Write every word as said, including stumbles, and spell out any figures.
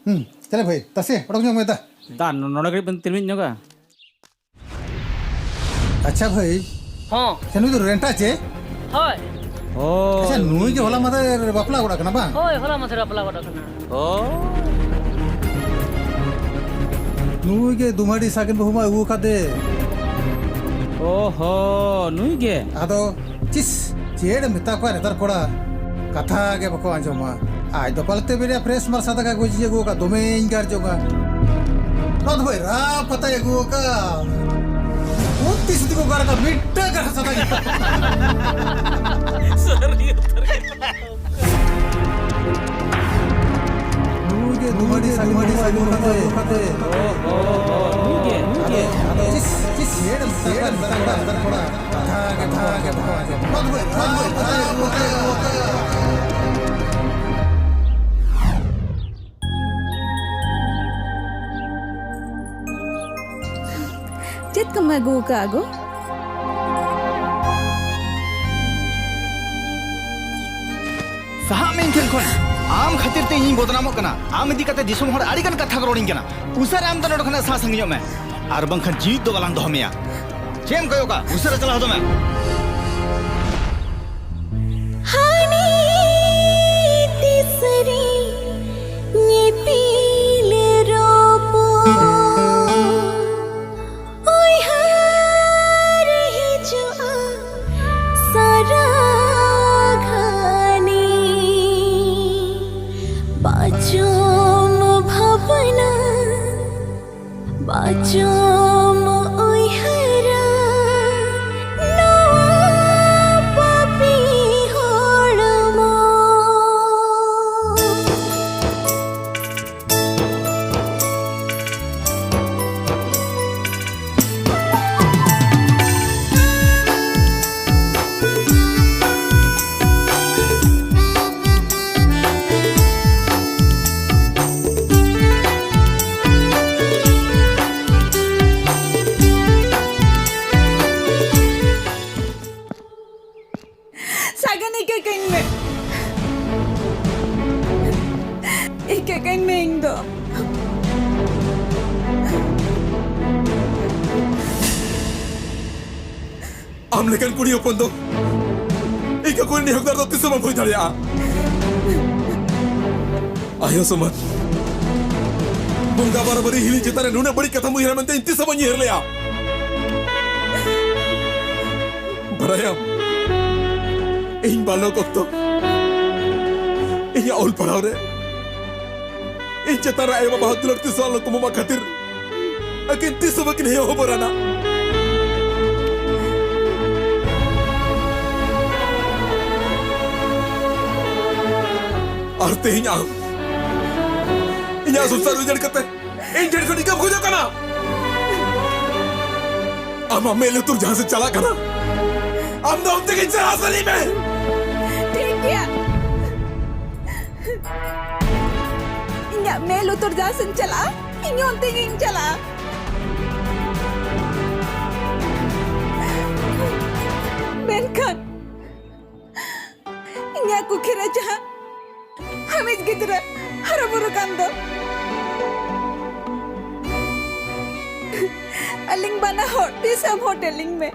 ᱦᱩᱸ, ᱪᱟᱞᱮ ᱵᱷᱟᱹᱭ, ᱛᱟᱥᱮ, ᱚᱰᱚᱠ ᱧᱚᱜ ᱢᱮ ᱫᱟ᱾ ᱫᱟ, ᱱᱚ-, ᱱᱚᱰᱮ ᱠᱟᱹᱴᱤᱡ ᱵᱮᱱ ᱛᱤᱞᱢᱤᱧ ᱧᱚᱜᱟ᱾ ᱟᱪᱪᱷᱟ ᱵᱷᱟᱹᱭ᱾ ᱦᱚᱸ᱾ ᱟᱪᱪᱷᱟ, ᱱᱩᱭ ᱫᱚ ᱨᱮᱱᱴᱟ ᱪᱮ? ᱦᱳᱭ᱾ ᱚ᱾ ᱟᱪᱪᱷᱟ, ᱱᱩᱭ ᱜᱮ ᱦᱚᱞᱟ ᱢᱟᱫᱷᱮᱨ ᱵᱟᱯᱞᱟ ᱜᱚᱲᱟ ᱠᱟᱱᱟ ᱵᱟᱝ? ᱦᱳᱭ, ᱦᱚᱞᱟ ᱢᱟᱫᱷᱮᱨ ᱵᱟᱯᱞᱟ ᱜᱚᱲᱟ ᱠᱟᱱᱟ᱾ ᱚ᱾ ᱱᱩᱭ ᱜᱮ ᱫᱩᱢᱟᱹᱰᱤ ᱥᱟᱜᱮᱱ ᱵᱟᱹᱦᱩ ᱢᱟ ᱟᱹᱜᱩ ᱟᱠᱟᱫᱮ᱾ ᱚ ᱦᱚ, ᱱᱩᱭ ᱜᱮ? ᱟᱫᱚ ᱪᱤᱥ, ᱪᱮᱫ ᱮᱢ ᱢᱮᱛᱟ ᱠᱚᱣᱟ ᱱᱮᱛᱟᱨ ᱠᱚᱲᱟ? ᱠᱟᱛᱷᱟ ᱜᱮ ᱵᱟᱠᱚ ᱟᱸᱡᱚᱢᱟ᱾ ᱟᱡ ᱫᱚ ᱯᱟᱞᱮ ᱛᱮ ᱵᱮᱨᱮᱭᱟ fresh ᱢᱟᱨ ᱥᱟᱫᱟ ᱠᱟᱜᱚᱡᱽ ᱤᱭᱟᱹ ᱟᱹᱜᱩ ᱟᱠᱟᱫ, ᱫᱚᱢᱮᱧ ᱜᱟᱨ ᱡᱚᱝᱟ᱾ ᱱᱚᱣᱟ ᱫᱚ ᱵᱷᱟᱹᱭ ᱨᱟᱯ ᱠᱟᱛᱷᱟᱭ ᱟᱹᱜᱩ ᱟᱠᱟᱫ᱾ ᱩᱱᱛᱤᱥ ᱫᱤᱠᱩ ᱜᱟᱨ ᱠᱟ ᱢᱤᱫᱴᱟᱝ ᱜᱟᱨ ᱥᱟᱫᱟ ᱜᱮ᱾ ᱥᱟᱹᱨᱤ ᱩᱛᱟᱹᱨ ᱜᱮ᱾ ᱱᱩᱭ ᱜᱮ ᱫᱩᱢᱟᱹᱰᱤ ᱥᱟᱹᱜᱩᱱ ᱠᱟᱛᱮ᱾ ᱱᱩᱭ ᱜᱮ, ᱱᱩᱭ ᱜᱮ᱾ ᱟᱫᱚ ᱪᱤᱥ, ᱪᱤᱥ, ᱪᱮᱫ ᱮᱢ ᱢᱮᱛᱟ ᱠᱚᱣᱟ ᱱᱮᱛᱟᱨ ᱠᱚᱲᱟ? ᱠᱟᱛᱷᱟ ᱜᱮ, ᱠᱟᱛᱷᱟ ᱜᱮ ᱵᱟᱠᱚ ᱟᱸᱡᱚᱢᱟ᱾ ᱵᱟᱫ ᱵᱟᱹᱭ, ᱵᱟᱫ ᱵᱟᱹᱭ, ᱵᱟᱫ ᱵᱟᱹᱭ᱾ ᱪᱮᱫ ᱠᱚᱢ ᱟᱹᱜᱩ ᱟᱠᱟᱫ ᱜᱚ? ᱥᱟᱦᱟᱜ ᱢᱮ ᱤᱧ ᱴᱷᱮᱱ ᱠᱷᱚᱱ᱾ ᱟᱢ ᱠᱷᱟᱹᱛᱤᱨ ᱛᱮ ᱤᱧᱤᱧ ᱵᱚᱫᱱᱟᱢᱚᱜ ᱠᱟᱱᱟ᱾ ᱟᱢ ᱤᱫᱤ ᱠᱟᱛᱮ ᱫᱤᱥᱚᱢ ᱦᱚᱲ ᱟᱹᱰᱤ ᱜᱟᱱ ᱠᱟᱛᱷᱟ ᱠᱚ ᱨᱚᱲᱤᱧ ᱠᱟᱱᱟ᱾ ᱩᱥᱟᱹᱨᱟ ᱟᱢ ᱫᱚ ᱱᱚᱰᱮ ᱠᱷᱚᱱᱟᱜ ᱥᱟᱦᱟ ᱥᱟᱺᱜᱤᱧᱚᱜ ᱢᱮ, ᱟᱨ ᱵᱟᱝᱠᱷᱟᱱ ᱡᱤᱣᱤᱫ ᱫᱚ ᱵᱟᱞᱟᱝ ᱫᱚᱦᱚ ᱢᱮᱭᱟ᱾ ᱪᱮᱫ ᱮᱢ ᱠᱚᱭᱚᱜ ᱠᱟᱜ? ᱩᱥᱟᱹᱨᱟ ᱪᱟᱞᱟᱣ ᱦᱚᱫᱚᱜ ᱢᱮ᱾ ᱦᱟᱱᱮ ᱛᱤᱥᱨᱮ ᱧᱮᱯᱮᱞ ᱨᱚᱯᱚᱲ ᱩᱭᱦᱟᱹᱨ ᱦᱤᱡᱩᱜᱼᱟ ᱥᱟᱨᱟ ᱜᱷᱟᱱᱮ᱾ ᱵᱟᱪᱚᱢ ᱵᱷᱟᱵᱽᱱᱟ, ᱵᱟᱪᱚᱢ ᱩᱭᱦᱟᱹᱨᱟ ᱱᱚᱣᱟ ᱮᱝ ᱢᱮ ᱤᱧ ᱫᱚ᱾ ᱟᱢ ᱞᱮᱠᱟᱱ ᱠᱩᱲᱤ ᱦᱚᱯᱚᱱ ᱫᱚ ᱤᱧ ᱠᱚ ᱨᱤᱱᱤᱡ ᱦᱚᱠᱫᱟᱨ ᱫᱚ ᱛᱤᱥ ᱦᱚᱸ ᱵᱟᱢ ᱦᱩᱭ ᱫᱟᱲᱮᱭᱟᱜᱼᱟ᱾ ᱟᱭᱳ ᱥᱚᱢᱟᱱ ᱵᱚᱸᱜᱟ ᱵᱟᱨᱟᱵᱟᱨᱤ ᱦᱤᱞᱤ ᱪᱮᱛᱟᱱ ᱨᱮ ᱱᱩᱱᱟᱹᱜ ᱵᱟᱹᱲᱤᱡ ᱠᱟᱛᱷᱟᱢ ᱩᱭᱦᱟᱹᱨᱟ ᱢᱮᱱᱛᱮ ᱤᱧ ᱛᱤᱥ ᱦᱚᱸ ᱵᱟᱹᱧ ᱩᱭᱦᱟᱹᱨ ᱞᱮᱜᱼᱟ᱾ ᱵᱟᱲᱟᱭᱟᱢ, ᱤᱧ ᱵᱟᱞᱚᱠ ᱚᱠᱛᱚ ᱤᱧᱟᱹᱜ ᱚᱞ ᱯᱟᱲᱦᱟᱣ ᱨᱮ ᱤᱧ ᱪᱮᱛᱟᱱ ᱨᱮ ᱟᱭᱳ ᱵᱟᱵᱟ ᱦᱚᱸ ᱫᱩᱞᱟᱹᱲ ᱛᱤᱥ ᱦᱚᱸ ᱟᱞᱚ ᱠᱚ ᱮᱢᱚᱜ ᱢᱟ ᱠᱷᱟᱹᱛᱤᱨ ᱟᱹᱠᱤᱱ ᱛᱤᱥ ᱦᱚᱸ ᱵᱟᱹᱠᱤᱱ ᱦᱮᱭᱚ ᱦᱚᱵᱚᱨᱟᱱᱟ᱾ ᱟᱨ ᱛᱮᱦᱮᱧ ᱟᱢ ᱤᱧᱟᱹᱜ ᱥᱚᱝᱥᱟᱨ ᱩᱡᱟᱹᱲ ᱠᱟᱛᱮ ᱤᱧ ᱴᱷᱮᱱ ᱠᱷᱚᱱ ᱤᱠᱟᱹᱢ ᱠᱷᱚᱡᱚᱜ ᱠᱟᱱᱟ? ᱟᱢᱟᱜ ᱢᱮᱫ ᱞᱩᱛᱩᱨ ᱡᱟᱦᱟᱸ ᱥᱮᱫ ᱪᱟᱞᱟᱜ ᱠᱟᱱᱟ, ᱟᱢ ᱫᱚ ᱚᱱᱛᱮ ᱜᱮ ᱪᱟᱞᱟᱣ ᱥᱟᱹᱨᱤ ᱢᱮ᱾ ᱴᱷᱤᱠ ᱜᱮᱭᱟ, ᱤᱧᱟᱹᱜ ᱢᱮᱫ ᱞᱩᱛᱩᱨ ᱡᱟᱦᱟᱸ ᱥᱮᱫ ᱪᱟᱞᱟᱜᱼᱟ, ᱤᱧ ᱚᱱᱛᱮ ᱜᱤᱧ ᱪᱟᱞᱟᱜᱼᱟ᱾ ᱢᱮᱱᱠᱷᱟᱱ ᱤᱧᱟᱹᱜ ᱠᱩᱠᱷᱤ ᱨᱮ ᱡᱟᱦᱟᱸ ᱦᱟᱹᱢᱤᱫ ᱜᱤᱫᱽᱨᱟᱹ ᱦᱟᱨᱟ ᱵᱩᱨᱩ ᱠᱟᱱ ᱫᱚ, ᱟᱹᱞᱤᱧ ᱵᱟᱱᱟ ᱦᱚᱲ ᱛᱤᱥ ᱮᱢ ᱦᱚᱴᱮᱞᱤᱧ ᱢᱮ᱾